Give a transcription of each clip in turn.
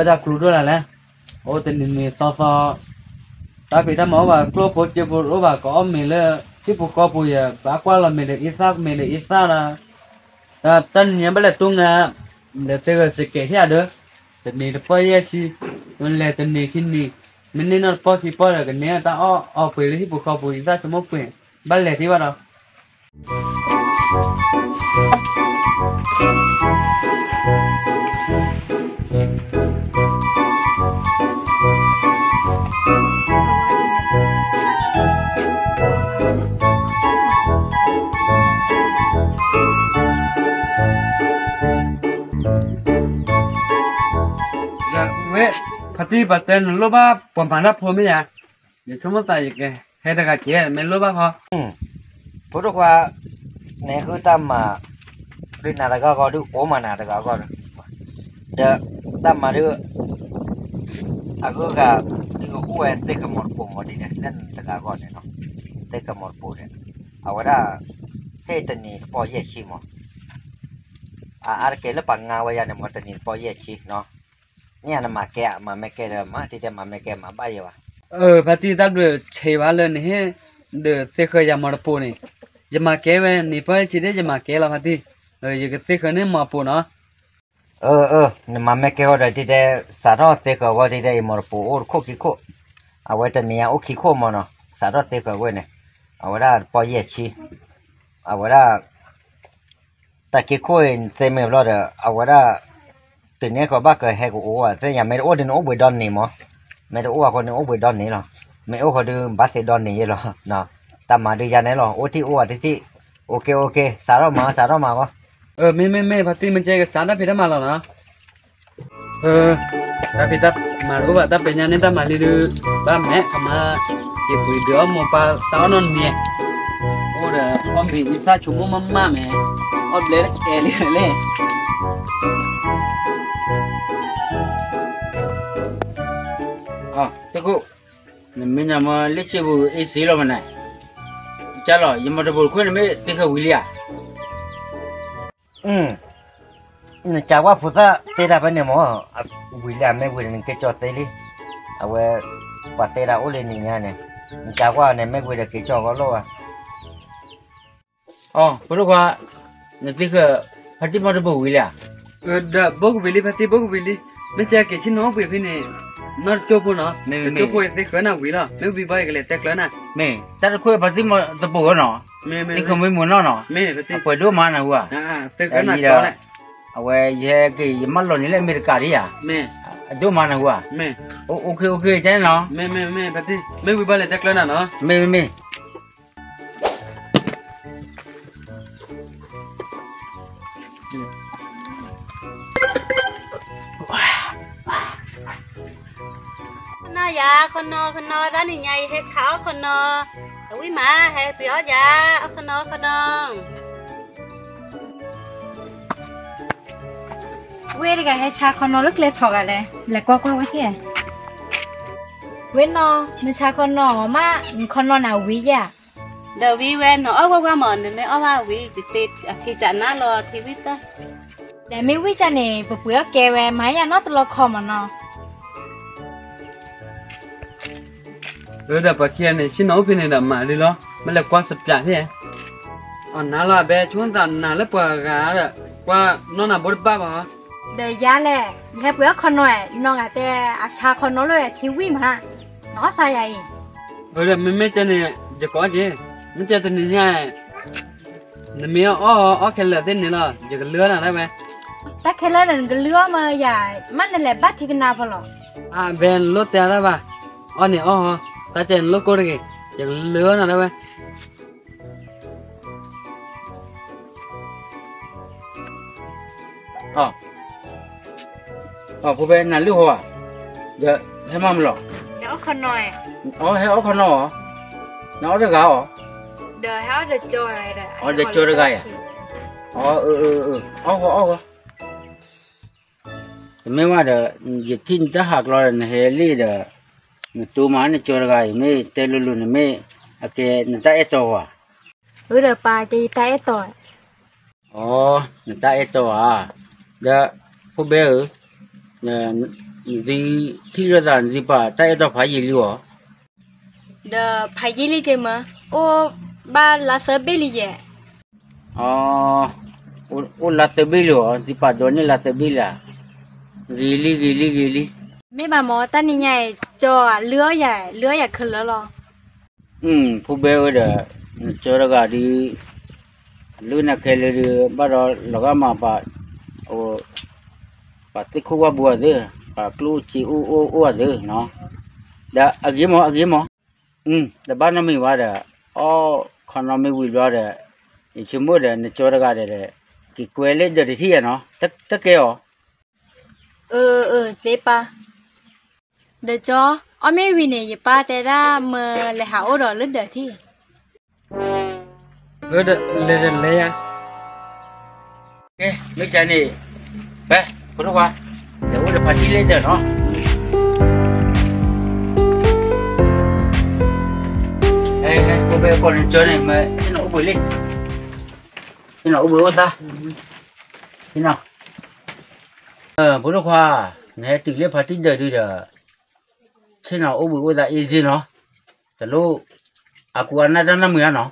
ပတၢ်ကျူဒိၣ်လၢ်လဲၣ်, အိၣ်တနံၤနံၤသီသီ, တၢ်ဖံးတၢ်မၤအိၣ်ဘၣ် ကျိၣ်ဖိစ့ဖိတအိၣ်ဘၣ် ကအီၣ်မ့ၤလၢ ဟံၣ်ပူၤဃီပူၤ ယဘၣ်ကွၢ်လီၤမ့ၤဒီးအံသၣ် မ့ၤဒီးအံသၣ်ဒီး, တၢ်နံၤညါဘၣ်လဲၤတူၢ်ငါ, လဲၤသ့ဂၢၢ်စကဲးဟ့ၣ်အဒၢ, တနံၤတပီၢ်ယဲၢ်ဆံ, လဲၤတနံၤခံနံၤ, မ့ၢ်န့ၢ်နီၢ်တပီၢ်ခံပီၢ်ဒီး ကန့ၢ်တၢ်အီၣ်အီပှ့ၤလၢဟံၣ်ပူၤဃီပူၤ အံသၣ်ဆိကမိၣ်ပှ့ၤ, ဘၣ်လဲၤသ့ဘၣ်ဒီး ဝဲ, ဖါတံၢ်ပှၤတဲနလိၣ်ဘၣ်ပှၤမၤတၢ်ဖိမ့ၢ်ဧါ, ယဆိကမိၣ်သးယကဟဲတဂၤက့ၤ မ့ၢ်လိၣ်ဘၣ်ဃီ, ဖိဒိၣ်ခွါ, နဃုတၢ်မၤ, ဒုးနၤတဂၤဂီၢ်ဒုးအိၣ်မးနၤတဂၤဂီၢ်, ဒီးတၢ်မၤဒုး အဂုၤအဂၤ, ဒုးအိၣ်ဝဲသ့ၣ်ကမီၤတပိာ်မးဒ်လဲၣ် လၢနတဂၤဂီၢ်န့ၣ်နီၤ, သ့ၣ်ကမီၤတပိာ်န့ၣ်, အဝဲဒၣ်, ဟ့ၣ်တနံၤတပီၢ်ယဲၢ်ဆံမး, အအါတက့ၢ်လၢပှၤငါဝဲယၤန့ၣ်မး တနံၤတပီၢ်ယဲၢ်ဆံနီၤ, မ့ၢ်နမၤကဲဧါ မၤမ့ၢ်ကဲဒီး မၤတံၢ်တဲမၤမ့ၢ်ကဲမၤဘၣ်ယဲဘၣ်, ဖါတံၢ်တၢ်ဘျုးဆံးဘၣ်လၢနဟ့ၣ်, ဒီးသ့ၣ်ဃၢယၤမီၤတပိာ်န့ၣ်, ယမၤကဲဝဲနံၤပီၢ်ယဲၢ်ဆံဒၣ် ယမၤကဲလီၤဖါတံၢ်, ယကသ့ၣ်ဃၢန့ၢ်မီၤပိာ်နီၤ အၢ အၢ နမၤမ့ၢ်ကဲဃီဒီးတံၢ်တဲ, စးထီၣ်သ့ၣ်ဃၢဝဲတံၢ်တဲ ယမီၤတပိာ်အိၣ်တခိၣ်ခံခိၣ်, အဝဲတနံၤညါအိၣ်ခံခိၣ်မးနီၤ, စးထီၣ်သ့ၣ်ဃၢဝဲန့ၣ်, အဝဲဒၣ်တပီၢ်ယဲၢ်ဆံ, အဝဲဒၣ် တၢ်ခံခိၣ်အံၤသ့မ့ၢ်ဘျီဒီး အဝဲဒၣ်, တုၤန့ၣ်ဃီဘၣ်ကဟဲကအိၣ်ဝဲသ့ၣ်ညါ မ့ၢ်တအိၣ်ဒုးန့ၣ်အိၣ်ဘှံးဒီနံၤမး, မ့ၢ်တအိၣ်အဃိန့ၣ်အိၣ်ဘှံးဒီနံၤလီၤ, မ့ၢ်အိၣ်ဃီဒုး ဘၣ်သ့ၣ်ဒီနံၤယဲလီၤ, တၢ်မၤဒုးယၤန့ၣ်လီၤ အိၣ်ထံၣ်အိၣ်ဝဲတထံၣ်, အိၣ်က့ၤအိၣ်က့ၤ စးထီၣ်မၤ စးထီၣ်မၤဂီၢ်, မ့မ့မ့ၢ် ဖါတံၢ်မ့ၢ်ကဲကစးတၢ်ဖံးတၢ်မၤလီၤနီၤ တၢ်ဖံးတၢ်မၤတအိၣ်ဘၣ် တၢ်ပညါန့ၣ် တၢ်မၤလံဒုး, ဘၣ်မဲာ်ကမၤ, က့ၤပှ့ၤဒုးအီၣ်မိၢ်ပၢ်တၢ်အီၣ်နီတမံၤ, အိၣ်ဒီးအီၣ်မ့ၤအံသၣ်ဆိကမိၣ်မးမးမဲာ်, အီၣ်ဘျဲတအဲၣ်လံလဲၣ်, တခိၣ်, နမ့ၢ်ညါမ့ၢ်လ့ၣ်စ့ပူၤအ့စ့လီၤမနၤ, ကၢ်လီၤ ယမီၤတပိာ်တခွဲးန့ၣ်မ့ၢ်သ့ၣ်ဃၢဝံၤလံဧါ နကးကွၢ်ဖိသၣ်တဲတၢ်ဖဲန့ၣ်မး, ဝံၤလံဧါ မ့ၢ်ဝံၤဒီးနက့ၤကၠီၣ်သ့လံ, အဝဲ, ပှၤတဲတၢ်အိၣ်လံနံၤညါန့ၣ်, နကးကွၢ်န့ၣ် မ့ၢ်ဝံၤဒီးက့ၤကၠီၣ်ဂီၢ်လိၣ်ဧါ, အီ ဖိဒိၣ်ခွါ, နသ့ၣ်ဃၢ, ဖါတံၢ်မီၤတပိာ်ဝံၤလံဧါ, ဒီးဘိကဝံၤလံ ဖါတံၢ်ဘိကဝံၤလံ, မ့ၢ်ကဲက့ၤဆ့ၣ်နီၤအိၣ်ဘှံးဖဲန့ၣ်, နီၢ်တကၠိဖိနီၤ, တကၠိဖိသ့ၣ်ဃၢနၤဝံၤလီၤ မ့ၢ်ဝံၤဘၣ်ယကလဲၤတဲကျၢၤနၤ, မ့ၢ်တၢ်တခွဲးဖါတံၢ်မီၤတပိာ်ဝဲနီၤ, သ့ၣ်ဃၢမ့ၢ်မုာ်နီၢ်နီၤ, အပှဲၤဒိၣ်မးနၤဟူဧါ, အဝဲယဟဲက့ၤယမၢလီၤန့ၣ်လၢအမဲရကၤဒ်ဧါ, အဒိၣ်မးနၤဟူဧါ, အိၣ်ခ့အိၣ်ခ့ကဲနီၤ, မ့ၢ်ဝံၤဘၣ်လဲၤတဲကျၢၤနၤနီၤ, မ့ၢ်မ့ၢ်မ့ၢ် နီၢ်ယၤ ခီနီၤ ခီနီၤ တၢ်နံၤညါအံၤဟဲဆါအီၣ်ခီနီၤ, အဝံၣ်မး ဟဲပှ့ၤအီၣ်ယၤ အီၣ်ခီနီၤ ခီနီၤ, ဝဲတဂၤဟဲဆါခီနီၤလၢကျဲထီၣ်ဂၤလဲၣ်, လဲၤကွၢ်ကွၢ်ဝဲက့ၤ, ဝဲနီၤ နဆါခီနီၤအီၤမး နခီနီၤန့ၣ်အဝံၣ်ယၤ ဒီးဝံၤဝဲနီၤ အီၣ်ကွၢ်ကွၢ်မး နမ့ၢ်အီၣ်ဘၣ်ဝံၤ ယသ့အထံကနၣ်လီၤ ထံဝံၣ်တၢ်, ဒီးမ့ၢ်ဝံၣ်တၢ်န့ၣ် ပပှ့ၤအီၣ်ကဲဝဲ မၤယၤနီတလီၢ်ခီမးနီၤ, ဒီးပှၤခံဂၤန့ၣ် ဆ့ၣ်နီၤအိၣ်ဖဲန့ၣ်ဒီးမၤလံလီၤ မ့ၢ်လဲၤကွၢ်စပျးဖဲ, အီၤနၤလီၤ အဘဲဆိကမိၣ်သးနၤလၢပှၤဂၤဒီး ကွၢ်နီၢ်နၤဘိတဘၣ်ဘၣ်, ဒီးယၤလဲၣ် ယဟဲပှ့ၤအီၣ်ခီနီၤ နီၢ်ဂၤတဲ အဆါခီနီၤလၢထံဝံၣ်မး, နအီၣ်စါယၤအံၤ, ဒီးမ့မ့ၢ်ကဲန့ၣ် ယကိးက့ၤ, မ့ၢ်ကဲတနံၤညါ နမ့ၢ်အီၣ်အီၣ် အီၣ်ခဲလၢာ်သ့န့ၣ်လီၤ ယကလုၢ်အီၣ်နၤဒၣ်ဝဲ, တၢ်ခဲလၢာ်ဒီးနကလုၢ်အီၣ်မးယၤ, မ့ၢ်နလဲၤဘၣ်ထံကနါဖီလီၤ, အဘဲနလိၣ်တဲဒၣ်ဘၣ်, အီၣ်န့ၣ်အီၣ်ဟီ, တၢ်ကဲနလိၣ်ကိၢ်တဂ့ၤ, ယကလုၢ်အီၣ်နၤဒၣ်ဝဲ ဖိဖဲနလုၢ်ဟီဧါ, ဒီးဟဲမၤမလီၤ, ဟဲအီၣ်ခီနီၤဧါ, ဟဲအီၣ်ခီနီၤဧါ, နအီၣ်တဂၤဧါ, ဒီးကၠီတဂၤဧါ, အီၣ်ဃီအီၣ်ဃီ, တမ့ၢ်ဘၣ်ဒီး ယထံၣ်နတၢ်ဟးကျီဒီး နဟဲလံဒီး နတိၤမးနကၠီတဂၤအံၤ မ့ၢ်တဲလိၤလိၤန့ၣ်မ့ၢ် အကဲနတၢ်အဲၣ်တီဧါ, အၢဒီးပၢ်ကဲယတၢ်အဲၣ်တီဧါ, အီ နတၢ်အဲၣ်တီဧါ, ဒီး ဖိဘဲဧၢ, နသုထံၣ်လိာ်သး နသုပာ်တၢ်အဲၣ်တီဖးယံာ်လံဧါ. ဒီးဖးယံာ်လံက့မး, အိၣ်ဘၣ်လါသၢဘ့ၣ်လံယဲၢ်. အိၣ်လါသၢဘ့ၣ်လံဧါ, သုပာ်ဒိးန့ၢ်လါသၢဘ့ၣ်လံဧါ. ဂ့ၤလံ ဂ့ၤလံ ဂ့ၤလံ. မ့ၢ်ဘၣ်မ့ၢ် တၢ်နံၤညါအံၤ ကၠီလုၢ်အီၣ်ယၤ, လုၢ်အီၣ်ယၤခဲလၢာ်လီၤ. ဖိဘဲဝဲဒီး နကၠီတဂၤဒုး လုၢ်နၤခဲလၢာ်ဒုး ဘၣ်ဒီးလီၤဂာ်မး ပှၤသ့ၣ်ခိၣ်ဝၣ်ဘိအသး, ပှၤကျိၣ်စ့အိၣ်အိၣ်အိၣ်အသးနီၤ. ဒီးအဂ့ၤမး အဂ့ၤမး, တဘၣ်နီတမံၤဘၣ်ဒီး အီၣ်ခီနီမ့ၢ်ဝံၤဘျီဒီး ယဆိကမိၣ်ဒီး နကၠီတဂၤဒီး က့ၤကွဲလၢဒၢးတထံၣ်ယၤနီၤ, တကဲအီၤ. အၢ အၢ သ့ပၢ်, ဒီးကၠီ အီၣ်မ့ၢ်ဝံၤန့ၣ် ယပၢ်တဲဒၣ်မၢလဲၤဟးအိၣ်ဒီးလၢဒၢးထံၣ်. အၢ ဒီးလဲၤဒီးလဲၤယၤ. ကဲ မ့ၢ်ကန့ၣ် ပၢ် ဖိဒိၣ်ခွါ လဲၤအိၣ်ဒီးဖါတံၢ်လၢဒၢးနီၤ. ဖိဘဲကိးနကၠီန့ၣ် မ့ၢ်သ့ၣ်နီၣ်အိၣ်ဘှံးလံ, သ့ၣ်နီၣ်အိၣ်ဘှံးအိၣ်သါ, သ့ၣ်နီၣ်, ဖိဒိၣ်ခွါ နဟဲတုၤလၢဖါတံၢ်ဒၢးဒုဒီး ဆ့ၣ်နီၤအိၣ်ဘှံးအိၣ်သါအ့ၣ်စ့နီၤ, တလိၣ်အကူအနၢ်တၢ်နီတမံၤဧါနီ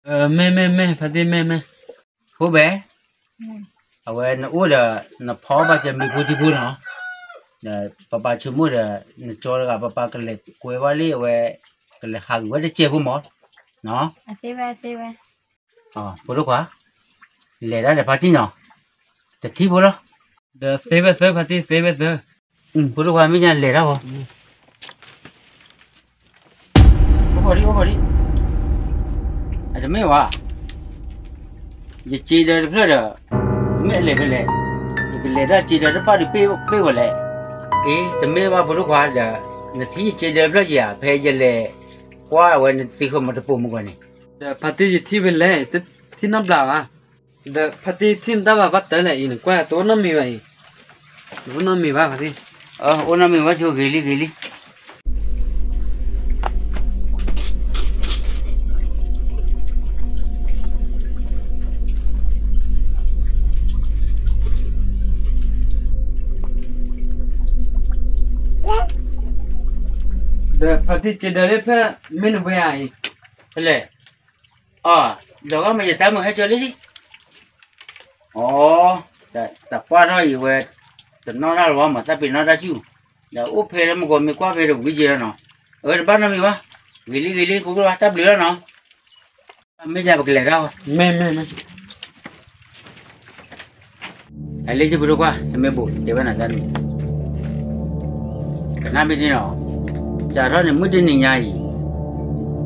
ၤ. မ့ၢ် မ့ၢ် မ့ၢ် ဖါတံၢ် မ့ၢ် မ့ၢ်. ဖိဘဲ, အဝဲနအိၣ်ဒီး နဖီဘၣ်ကဲမ့ၢ်ဖိထံဖိနီၤ, ဒီးပပၢ်ဆိကမိၣ်ဒီး နကၠီတဂၤ ပပၢ်ကလဲၤကွဲဝဲလံ အဝဲ ကလဲၤဟးဂီၤဝဲတစဲးဖိမး, ဖိဒိၣ်ခွါ, လဲၤဒၣ်ဒီးဖါတံၢ်နီၤ, တထံၣ်ဖိလီၤ. ဒီးသ့ဝဲသၢ ဖါတံၢ် သ့ဝဲသၢ, ဖိဒိၣ်ခွါ မ့ၢ်ညါလဲၤဒၣ်ဝဲ, အိၣ်ဘှံးဒံး အိၣ်ဘှံးဒံး, အတမ့ၢ်ဝဲ ယစ့ဒၢတဖျၢၣ်ဒီး မ့ၢ်အလဲၤဖဲလဲၣ်, ယကလဲၤဒၣ်စ့ဒၢတဖၣ်ဒုးပ့ၢ်ဝဲလဲၣ်. အ့ တမ့ၢ်ဘၣ်ဖိဒိၣ်ခွါဒီး နထံၣ်ယစ့ဒၢတဖျၢၣ်ဧါ, ဖဲယလဲၤကွၢ်ဝဲနသ့ဃၢၤမီၤတပိာ်မုၢ်ဂီၤန့ၣ်, ဒီးဖါတံၢ်ယထံၣ်ဖဲလဲၣ်, ထံၣ်နီတဘျီဘၣ်, ဒီးဖါတံၢ်ထံၣ်နတၢ်ဘၣ်ဘၣ်တၢ်လဲၣ်အံၤ နကွၢ်တအိၣ်နီတမံၤဘၣ်အံၤ, တအိၣ်နီတမံၤဘၣ်ဖါတံၢ်, အိၣ်နီတမံၤဘၣ်ဆိ ဂ့ၤလံ ဂ့ၤလံ. ဒီးဖါတံၢ်စ့ဒၢလၢဖဲ မ့ၢ်နဝဲဧါအံၤ, ဖဲလဲၣ်, အီၤ, လီၤဂာ်မး ယတၢ်မုာ်ဟဲကၠီလံလံ. အီၤ, တၢ်ပှၢ်ထီၣ်အံၤဝဲ တနီၣ်တၢ်လၢၤဘၣ်မး တၢ်ပ့ၤနီၣ်တၢ်ဆူၣ်, ဒီးအိၣ်ဖဲလၢမုၢ်ဂီၤမ့ၢ်ကွၢ်ဖဲဒီးဝံၤက့ၤလီၤနီၤ. အၢ တဘၣ်နီတမံၤဘၣ်, ဂ့ၤလံဂ့ၤလံ ဖိဒိၣ်ခွါ တၢ်ဘျုးလီၤနီၤ. မ့ၢ်ယၤပကလဲၤတၢ်ဝဲ မ့ၢ်မ့ၢ်မ့ၢ် ဟဲလၢယဖိဒိၣ်ခွါ ဟဲမ့ၢ်ဘိးတဲဝဲနၤတၢ်န့ၣ်, ကနၣ်မ့ၢ်န့ၣ်လီၤ. စးထီၣ်န့ၣ် မုၢ်တနံၤညါအံၤ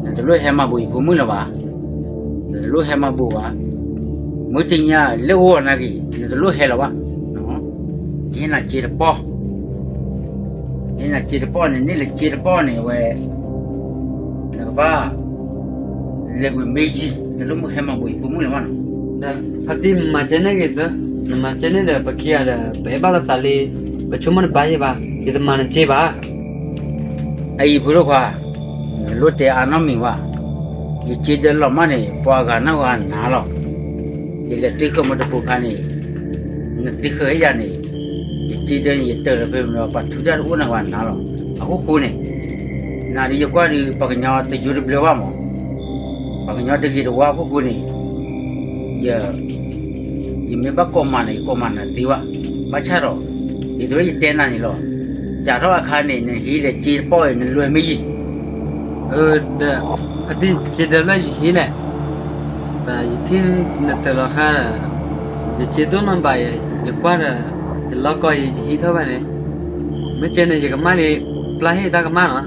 နတလိၣ်ဟဲမၤဘိးယဖိမုၣ်လၢၤဘၣ်, နတလိၣ်ဟဲမၤဘိးဘၣ်. မုၢ်တနံၤညါလၢဂီၤနၤက့ၤ နတလိၣ်ဟဲလၢၤဘၣ်. ယဟ့ၣ်နၤစ့တပီၢ်, ယဟ့ၣ်နၤစ့တပီၢ်န့ၣ် န့ၢ်လၢစ့တပီၢ်န့ၣ်ဝဲ နကဘၣ် လဲၤကွံာ်မ့ၢ်ယံၤ တလိၣ်မုၢ်ဟဲမၤဘိးယဖိမုၣ်လၢၤဘၣ်နီၤ. ဒီးဖါတံၢ်မၤစဲန့ၢ်ဂ့ၤသၢ, နမၤစဲန့ၢ်ဒီး ပခံဂၤဒီး ပအဲၣ်ဘၣ်လိာ်သးလံ, ပဆိကမိၣ်တဘၣ်ယဲဘၣ်, ယတမၤနစ့ဘၣ်. အအံၤဖိဒိၣ်ခွါ, နလိၣ်တဲအါနီတမံၤဘၣ်. ယစ့ဒၢလီၤမးန့ၣ် ပှၤဂၤနီၢ်ဂၤနၤလီၤ. ယလဲၤသ့ဃၢၤမီၤတပိာ်ခါန့ၣ် နသ့ဃၢၤယၤန့ၣ်, ယစ့ဒၢန့ၣ် ယတၢၢ်လီၤဖဲမ့ၢ်ဒီး ပှၤထုးတၢ်တအိၣ်နီၢ်ဂၤနၤလီၤ. အခိၣ်ဃိန့ၣ်, နၤဒ်ယကွၢ်ဒုး ပှၤကညီတယိတဘျၢဘၣ်မး, ပှၤကညီတဂ့ၤတဝါအခိၣ်ဃိန့ၣ်, ယ ယမ့ၢ်ဘၣ်ကိးမးန့ၣ် ယကိးမးနၤသ့ဘၣ်. ဘၣ်ဆၣ်ဒီး ဒ်သိးယတဲနၤန့ၣ်လီၤ. စးထီၣ်အခါန့ၣ် နဟံးလဲၤစ့တပီၢ်အံၤ နလဲၤမ့ၢ်ယံၤ. အၢ ဒီး ဖါတံၢ်စ့ဒၢလၢယဟံးလဲၣ်. ဒီးယထံၣ်နတၢၢ်လီၤဃာ်ဒီး ယစ့တအိၣ်နီတဘ့ၣ်, ယကွၢ်ဒီး ယလီၢ်ကီၢ်အံၤ ယဟံးထီၣ်ဘၣ်န့ၣ်, မ့ၢ်ကဲန့ၣ် ယကမၣ်လံ, ပျၢ်ဟ့ၣ်တၢ်ကမၣ်နီၤ.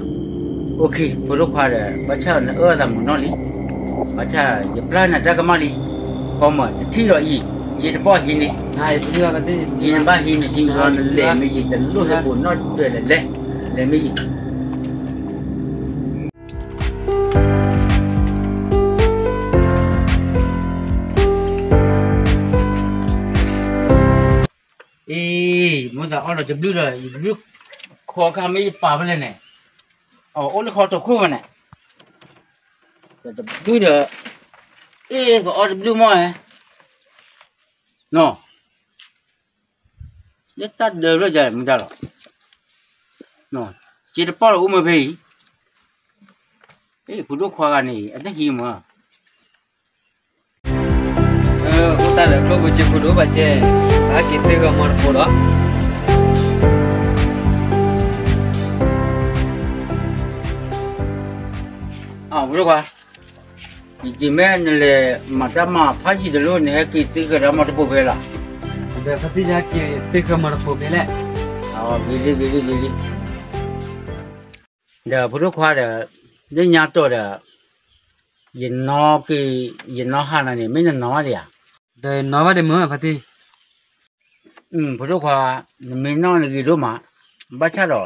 အိၣ်ခ့ ဖိဒိၣ်ခွါဒီး ဘၣ်ဆၣ်နအၢၣ်သးမုာ်နီၢ်လံ. ဘၣ်ဆၣ်ယပျၢ်နၤတၢ်ကမၣ်လံ. ကီမး တထံၣ်ဒီးအံၤ စ့တပီၢ်ဟံးန့ၢ်, ဟံးန့ၢ်ဘၣ်ဟံးန့ၢ် ဟံးန့ၢ်ဒီးနလဲၤမ့ၢ်ယံၤ တလိၣ်ဟဲပိာ်နီၣ်ဒၢးလဲၣ်လဲၣ်, လဲၤမ့ၢ်ယံၤ. အ့ မိၢ်သးအီၣ်လီၤတဘျုးဒီး ယတဘျုးခိးခါမ့ၢ်ယပာ်ဖဲလဲၣ်န့ၣ်, အအိၣ်လၢခီတီခိၣ်ဝဲန့ၣ်, တဘျုးဒီး, အ့ ကအီၣ်တဘျုးမ့ၢ်, နီၤ, လၢတၢ်ဒၢးဘျီယၤမ့ၢ်တၢ်လီၤ. စ့တပီၢ်လီၤအိၣ်မ့ၢ်ဖဲအံၤ, ဖုဒိၣ်ခွါဂၤန့ၣ် အတဟံးမး, အိၣ်တၢ်လၢကျိၣ်ဖိစ့ဖိဒိၣ်ဘၣ်ကဲ, ဟဲက့ၤသ့ၣ်ဃၢမီတပိၤဒီး ဖုဒိၣ်ခွါ, ယမ့ၢ်နလဲၤမၤတၢ်မၤဖးယံာ်တလိၣ် နဟဲက့ၤသ့ၣ်ဃၢဒီးမီတပိၤဖဲလီၤ, ဒီးဖါတံၢ်ဟဲက့ၤသ့ၣ်ဃၢမီတပိၤဖဲလဲၣ်, ဂ့ၤလံ ဂ့ၤလံ ဂ့ၤလံ, ဒီးဖုဒိၣ်ခွါဒီး လၢညါတီၢ်ဒီး ယနီၢ်က့ၤ ယနီၢ်ဟါနၤန့ၣ် မ့ၢ်နနီၢ်ဘၣ်ဒံးဧါ, ဒီးနီၢ်ဘၣ်ဒံးမုၢ် ဖါတံၢ် ဖုဒိၣ်ခွါ, နမ့ၢ်နီၢ်နဂ့ၤဒိၣ်မး, ဘၣ်ဆၣ်ဒီး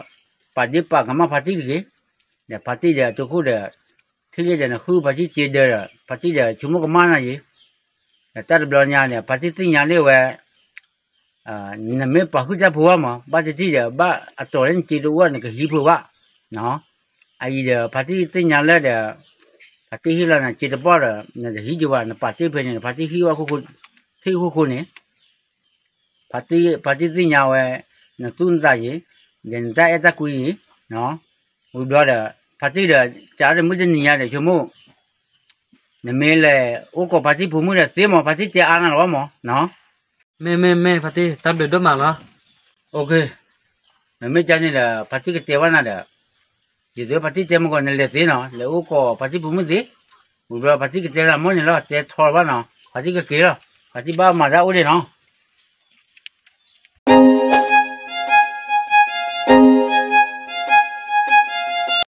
ပာ်ဒ့ပာ်ကမၣ်ဖါတံၢ်တဂ့ၤ, ဒီးဖါတံၢ်ဒီးအတိခိၣ်ဒီး ထံၣ်လံဒီးနဃုဖါတံၢ်စ့ဒၢဒီး ဖါတံၢ်ဒီးဆိကမိၣ်ကမၣ်နၤယံၤ, ဒီးတၢ်တဘျီညါန့ၣ် ဖါတံၢ်သ့ၣ်ညါလၢဝဲ နမ့ၢ်ပာ်ဃုာ်တၢ်ဖိဘၣ်မး ဘၣ်တထံၣ်ဒီး ဘၣ်အတီၤလၢနစ့တအိၣ်နကဟံးဖိဘၣ်, အအံၤဒီး ဖါတံၢ်သ့ၣ်ညါလၢဒီး ဖါတံၢ်ဟ့ၣ်လီၤနၤစ့တပီၢ်ဒီး နတဟံးက့ၤဘၣ် နပာ်တ့ၢ်ဖဲန့ၣ် ဖါတံၢ်ဟံၣ်ဝဲ ထံၣ်ဃိဃိန့ၣ် ဖါတံၢ်သ့ၣ်ညါဝဲ နသူၣ်နသးယံၤ, ဒီးနတၢ်အဲၣ်တၢ်ကွံယံၤ, ဝံၤဘျီဒီး ဖါတံၢ်ဒီး ကးဒီးမုၢ်တနံၤညါဒီးဆိကမိၣ် နမ့ၢ်လဲၤအိၣ်ကိးဖါတံၢ်ဖိမုၣ်ဒီးသ့မး ဖါတံၢ်တဲအါနၤလီၤမး, မ့ၢ်မ့ၢ်မ့ၢ်ဖါတံၢ် တၢ်ဘျုးဒိၣ်မးလီၤ, မ့မ့ၢ်ကန့ၣ်ဒီး ဖါတံၢ်ကတဲဘၣ်နၤဒီး ယတဲဖါတံၢ်တဲမ့ၢ်ကီး နလဲၤသ့နီၤ လဲၤအိၣ်ကိးဖါတံၢ်ဖိမုၣ်သ့, ဝံၤဘျီဖါတံၢ်ကတဲနၤမ့ၢ်န့ၣ်လီၤ တဲထီလီၤဘၣ်နီၤ ဖါတံၢ်ကက့ၤလီၤ ဖါတံၢ်ဘၣ်မၤတၢ်အိၣ်ဒံးနီၤ